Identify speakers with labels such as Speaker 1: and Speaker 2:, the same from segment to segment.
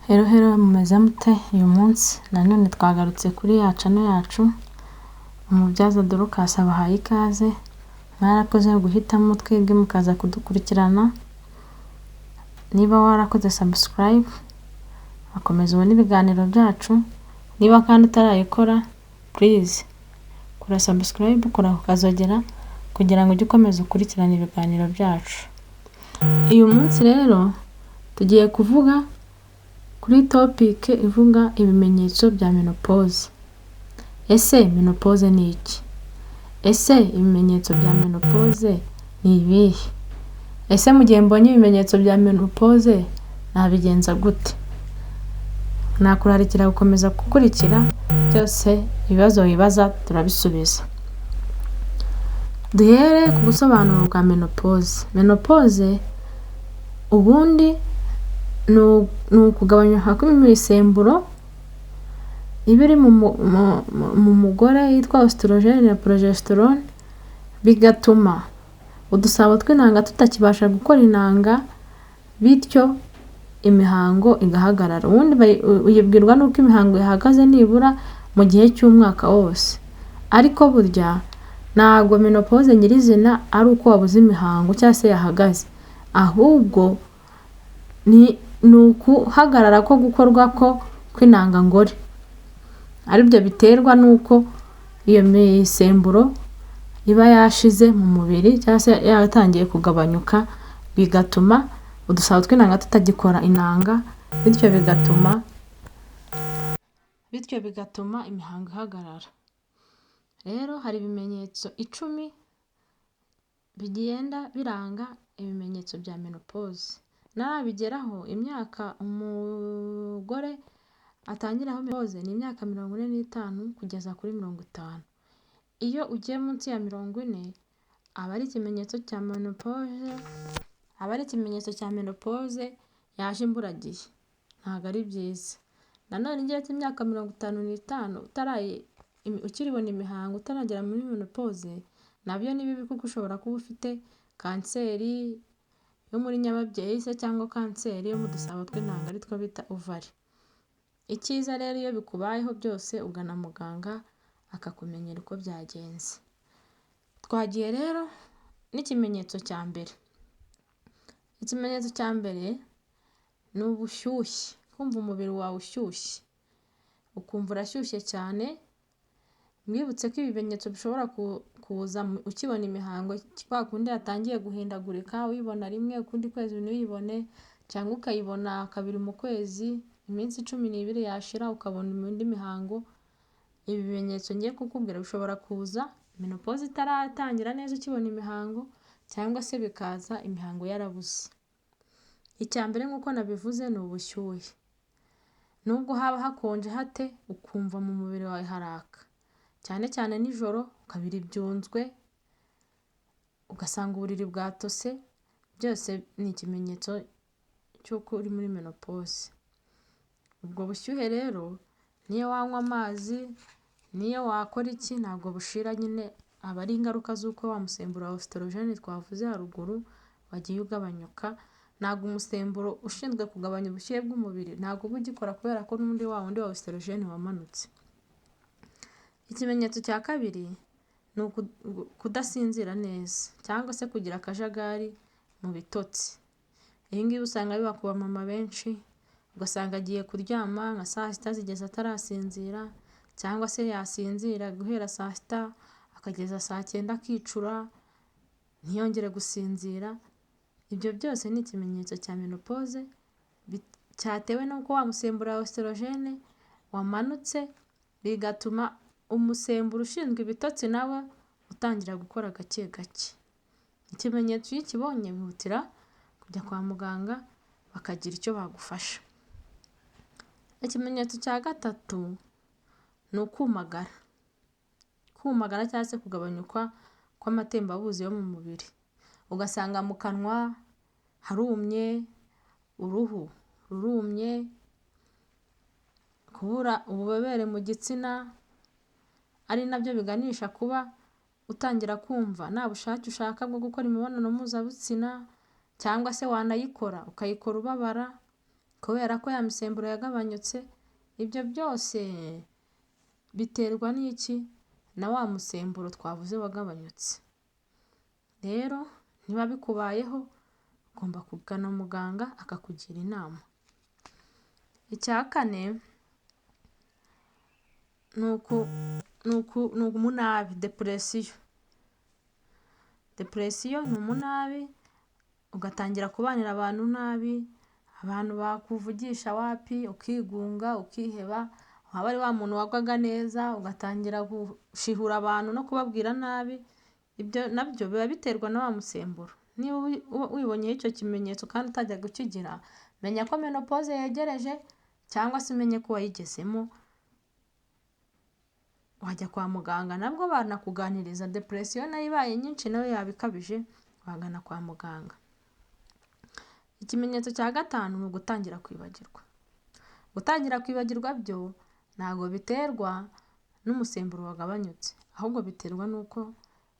Speaker 1: Hello hello, mumeze mute? Uyu munsi nanone twagarutse kuri ya channel yacu, Umubyaza Dorcas abahaye ikaze. Mwarakoze guhitamo twebwe mukaza kudukurikirana. Niba warakoze subscribe, wakomeza ubone ibiganiro byacu. Niba kandi utarayikora, please kora subscribe, kora ku kazogera kugira ngo ujye ukomeza ukurikirane ibiganiro byacu. Uyu munsi rero tugiye kuvuga kuri topic ivuga ibimenyetso bya menopause. Ese menopause ni iki? Ese ibimenyetso bya menopause ni ibihe? Ese mu gihe mbonye ibimenyetso bya menopause nabigenza gute? Nakurarikira gukomeza gukurikira byose, ibibazo wibaza turabisubiza. Duhere ku busobanuro bwa menopause. Menopause ubundi ni ukugabanyuka kw'imisemburo iba iri mu mugore yitwa oestrogène na progestérone, bigatuma udusabo tw'intanga tutakibasha gukora intanga, bityo imihango igahagarara. Ubundi uyibwirwa n'uko imihango yahagaze nibura mu gihe cy'umwaka wose. Ariko burya ntabwo menopause nyirizina ari uko wabuze imihango cyangwa se yahagaze, ahubwo ni ukuhagarara ko gukorwa ko kw'intangangore, aribyo biterwa n'uko iyo misemburo iba yashize mu mubiri cyangwa se yatangiye kugabanyuka, bigatuma udusabo tw'intanga tutagikora intanga, bityo bigatuma imihango ihagarara. Rero hari ibimenyetso 10 bigenda biranga ibimenyetso bya menopause. Ntarabigeraho, imyaka umugore atangiraho menopause ni imyaka 45 kugeza kuri 50. Iyo ugiye munsi ya 40 aba ari ikimenyetso cya menopause, aba ari ikimenyetso cya menopause yaje imburagihe, ntabwo ari byiza. Nanone iyo ugeze imyaka 55 ukiribona imihango, utaragera muri menopause, nabyo ni bibi kuko ushobora kuba ufite kanseri yo muri nyababyeyi se cyangwa kanseri yo mu dusabo tw'intanga, aritwo bita ovaire. Icyiza rero, iyo bikubayeho byose ugana muganga akakumenyera uko byagenze. Twagiye rero n'ikimenyetso cya mbere. Ikimenyetso cya mbere ni ubushyuhe, kumva umubiri wawe ushyushye, ukumva urashyushye cyane. Mwibutse ko ibimenyetso bishobora kuza ukibona imihango, kwa kundi yatangiye guhindagurika, uyibona rimwe, ukundi kwezi ntuyibone, cyangwa ukayibona kabiri mu kwezi, iminsi 12 yashira ukabona indi mihango. Ibi bimenyetso ngiye kukubwira bishobora kuza menopause itaratangira neza, ukibona imihango, cyangwa se bikaza imihango yarabuze. Icya mbere, nk'uko nabivuze, ni ubushyuhe. Nubwo haba hakonje hate, ukumva mu mubiri wawe haraka, cyane cyane nijoro, ukabira ibyunzwe, ugasanga uburiri bwatose, byose ni ikimenyetso cy'uko uri muri menopause. Ubwo bushyuhe rero, niyo wanywa amazi, niyo wakora iki, ntabwo bushira nyine. Aba ari ingaruka z'uko wa musemburo wa oestrogène twavuze haruguru wagiye ugabanyuka. Ntabwo umusemburo ushinzwe kugabanya ubushyuhe bw'umubiri ntabwo uba ugikora, kubera ko n'undi wa wundi wa oestrogène wamanutse. Ikimenyetso cya kabiri ni kudasinzira neza cyangwa se kugira akajagari mu bitotsi. Ibi ngibi usanga biba ku bamama benshi, ugasanga agiye kuryama nka saa sita zigeze atarasinzira, cyangwa se yasinzira guhera saa sita akageza saa cyenda akicura, ntiyongere gusinzira. Ibyo byose ni ikimenyetso cya menopause cyatewe n'uko wa musemburo wa oestrogène wamanutse, bigatuma umusemburo ushinzwe ibitotsi nawo utangira gukora gake gake. Ikimenyetso iyo ukibonye wihutira kujya kwa muganga bakagira icyo bagufasha. Ikimenyetso cya gatatu ni ukumagara. Kumagara cyangwa se kugabanyuka kw'amatembabuzi yo mu mubiri, ugasanga mu kanwa harumye, uruhu rurumye, kubura ububobere mu gitsina, ari nabyo biganisha kuba utangira kumva nta bushake ushaka bwo gukora imibonano mpuzabitsina, cyangwa se wanayikora ukayikora ubabara. kubera ko ya misemburo yagabanyutse. Ibyo byose biterwa n'iki? Na wa musemburo twavuze wagabanyutse. Rero niba bikubayeho ugomba kugana muganga akakugira inama. Icya kane ni umunabi, depression. Depression ni umunabi, ugatangira kubanira abantu nabi, abantu bakuvugisha wapi, ukigunga, ukiheba, waba ari wa muntu wagwaga neza ugatangira gushihura abantu no kubabwira nabi, ibyo nabyo biba biterwa na wa musemburo. Niba wibonyeho icyo kimenyetso kandi utajyaga ukigira, menya ko menopause yegereje cyangwa se umenye ko wayigezemo, wajya kwa muganga nabwo banakuganiriza. Depression nayo ibaye nyinshi nayo yaba ikabije, wagana kwa muganga. Ikimenyetso cya gatanu ni ugutangira kwibagirwa. Gutangira kwibagirwa byo ntabwo biterwa n'umusemburo wagabanyutse, ahubwo biterwa n'uko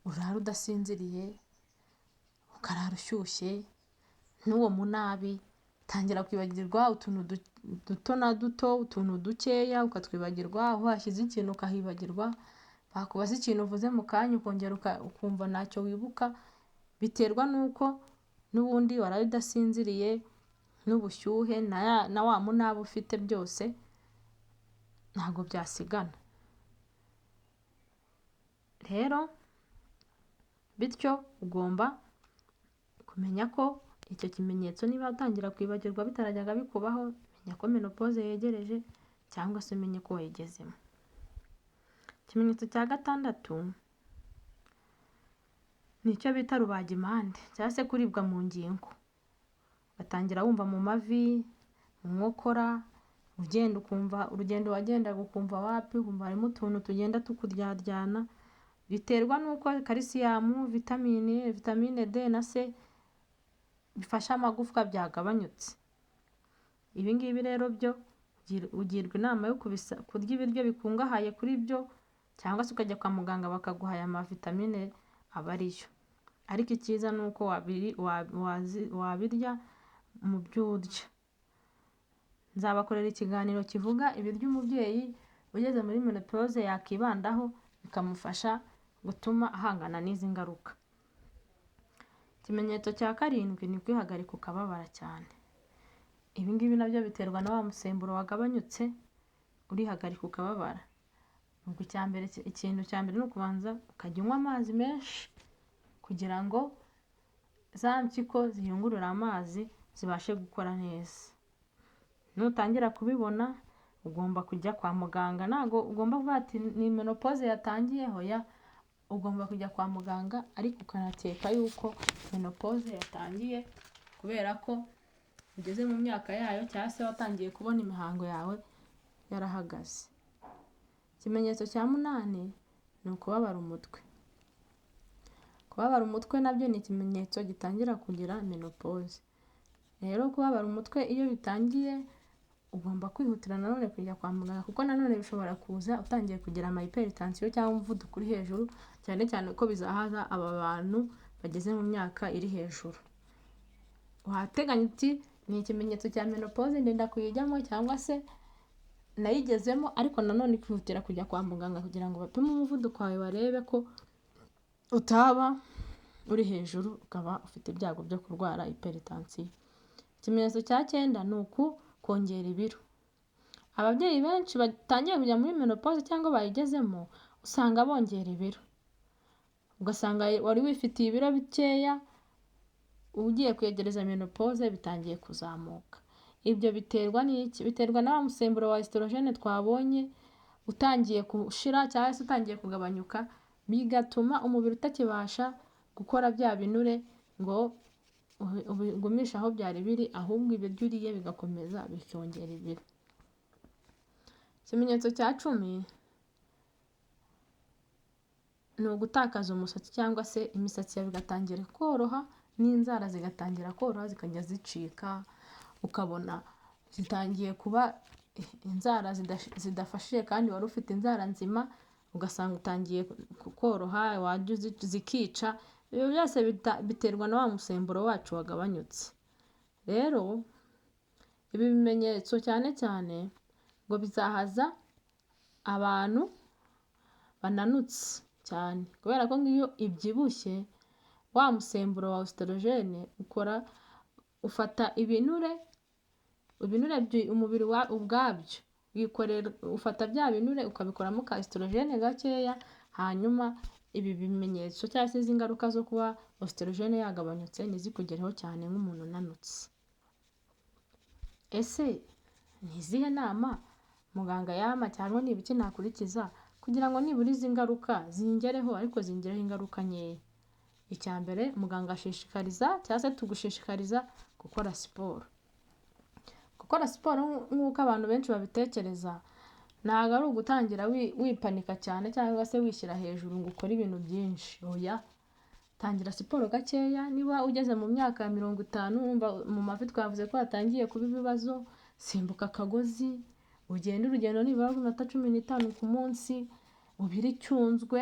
Speaker 1: urara udasinziriye, ukarara ushyushye, n'uwo munabi, utangira kwibagirwa utuntu duto na duto, utuntu dukeya ukatwibagirwa, aho washyize ikintu ukahibagirwa, bakubaza ikintu uvuze mu kanya ukongera ukumva ntacyo wibuka, biterwa n'uko n'ubundi waraye udasinziriye, n'ubushyuhe na wa munabi ufite byose ntabwo byasigana. Rero bityo ugomba kumenya ko icyo kimenyetso niba utangira kwibagirwa bitarajyaga bikubaho, menya ko menopause yegereje cyangwa se umenye ko wayigezemo. Ikimenyetso cya gatandatu ni icyo bita rubagimpande cyangwa se kuribwa mu ngingo. Ugatangira wumva mu mavi, mu nkokora, ugenda ukumva urugendo wagendaga ukumva wapi, ukumva harimo utuntu tugenda tukuryaryana, biterwa n'uko calcium, vitamine D na C bifasha amagufwa byagabanyutse. Ibi ngibi rero byo ugirwa inama yo kurya ibiryo bikungahaye kuri byo, cyangwa se ukajya kwa muganga bakaguha aya mavitamine aba ariyo. Ariko icyiza ni uko wabirya mu byo urya. Nzabakorera ikiganiro kivuga ibiryo umubyeyi ugeze muri menopause yakibandaho, bikamufasha gutuma ahangana n'izi ngaruka. Ikimenyetso cya karindwi ni ukwihagarika ukababara cyane. Ibi ngibi nabyo biterwa na wa musemburo wagabanyutse, urihagarika ukababara. Ubwo ikintu cya mbere ni ukubanza ukajya unywa amazi menshi kugira ngo za mpyiko ziyungurure amazi zibashe gukora neza. Nutangira kubibona ugomba kujya kwa muganga, ntabwo ugomba kuvuga ati ni menopause yatangiye, hoya, ugomba kujya kwa muganga ariko ukanakeka yuko menopause yatangiye kubera ko ugeze mu myaka yayo cyangwa se watangiye kubona imihango yawe yarahagaze. Ikimenyetso cya munani ni ukubabara umutwe. Kubabara umutwe nabyo ni ikimenyetso gitangira kugira menopause. Rero kubabara umutwe iyo bitangiye ugomba kwihutira nanone kujya kwa muganga, kuko nanone bishobora kuza utangiye kugira ama hypertension cyangwa umuvuduko uri hejuru, cyane cyane ko bizahaza aba bantu bageze mu myaka iri hejuru. Wateganya uti ni ikimenyetso cya menopause ndenda kuyijyamo cyangwa se nayigezemo, ariko nanone kwihutira kujya kwa muganga kugira ngo bapime umuvuduko wawe barebe ko utaba uri hejuru ukaba ufite ibyago byo kurwara hypertension. Ikimenyetso cya cyenda ni uku kongera ibiro. Ababyeyi benshi batangiye kujya muri menopause cyangwa bayigezemo usanga bongera ibiro, ugasanga wari wifitiye ibiro bikeya, ugiye kwegereza menopause bitangiye kuzamuka. Ibyo biterwa n'iki? Biterwa na wa musemburo wa estrogene twabonye utangiye gushira cyangwa se utangiye kugabanyuka, bigatuma umubiri utakibasha gukora bya binure ngo ubigumishe aho byari biri, ahubwo ibiryo uriye bigakomeza bikongera ibiro. Ikimenyetso cya 10 ni ugutakaza umusatsi cyangwa se imisatsi yawe igatangira koroha n'inzara zigatangira koroha zikajya zicika, ukabona zitangiye kuba inzara zidafashije kandi wari ufite inzara nzima, ugasanga utangiye koroha, wajya zikica. Ibyo byose biterwa na wa musemburo wacu wagabanyutse. Rero Ibi bimenyetso cyane cyane ngo bizahaza abantu bananutse cyane, kubera ko nk'iyo ibyibushye wa musemburo wa oestrogène ukora ufata ibinure, ibinure umubiri ubwabyo wikorera, ufata bya binure ukabikoramo ka œstrogène gakeya, hanyuma ibi bimenyetso cyangwa se izi ngaruka zo kuba oestrogène yagabanyutse ntizikugereho cyane nk'umuntu unanutse. Ese ni izihe nama muganga yampa cyangwa ni ibiki nakurikiza kugira ngo nibura izi ngaruka zingereho ariko zingireho ingaruka nkeya? Icya mbere, muganga ashishikariza cyangwa se tugushishikariza gukora siporo. Gukora siporo, nk'uko abantu benshi babitekereza, ntabwo ari ugutangira wipanika cyane cyangwa se wishyira hejuru ngo ukore ibintu byinshi, oya. Tangira siporo gakeya. Niba ugeze mu myaka ya 50 wumva mu mavi twavuze ko hatangiye kuba ibibazo, simbuka akagozi, ugende urugendo nibura rw'iminota 15 ku munsi, ubire icyunzwe,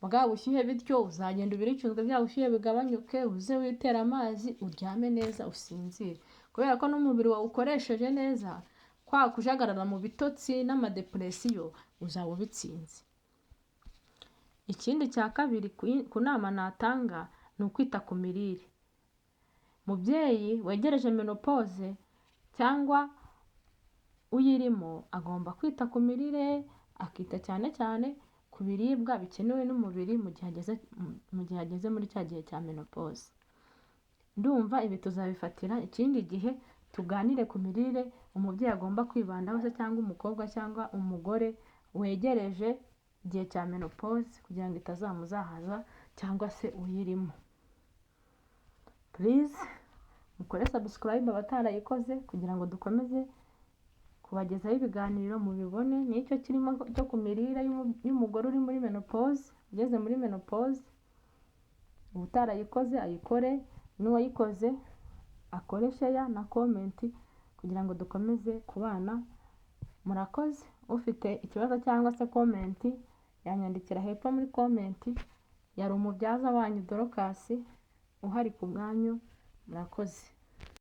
Speaker 1: bwa bushyuhe bityo uzagenda ubire icyunzwe, bya bushyuhe bigabanyuke, uze witere amazi, uryame neza, usinzire. Kubera ko n'umubiri wawe ukoresheje neza, kwa kujagarara mu bitotsi n'amadepression uzaba ubitsinze. Ikindi cya kabiri ku nama natanga ni ukwita ku mirire. Mubyeyi wegereje ménopause cyangwa uyirimo agomba kwita ku mirire, akita cyane cyane ku biribwa bikenewe n'umubiri mu gihe ageze muri cya gihe cya ménopause. Ndumva ibi tuzabifatira ikindi gihe, tuganire ku mirire umubyeyi agomba kwibandaho se, cyangwa umukobwa cyangwa umugore wegereje igihe cya ménopause, kugira ngo itazamuzahaza, cyangwa se uyirimo. Please mukore subscribe abatarayikoze, kugira ngo dukomeze kubagezaho ibiganiro mubibone. Nicyo kirimo cyo ku mirire y'umugore uri muri ménopause, ugeze muri ménopause. Utarayikoze ayikore, n'uwayikoze akore share na comment kugira ngo dukomeze kubana. Murakoze. Ufite ikibazo cyangwa se comment yanyandikira hepfo muri comment. Yari umubyaza wanyu Dorcas, uhari ku bwanyu. Murakoze.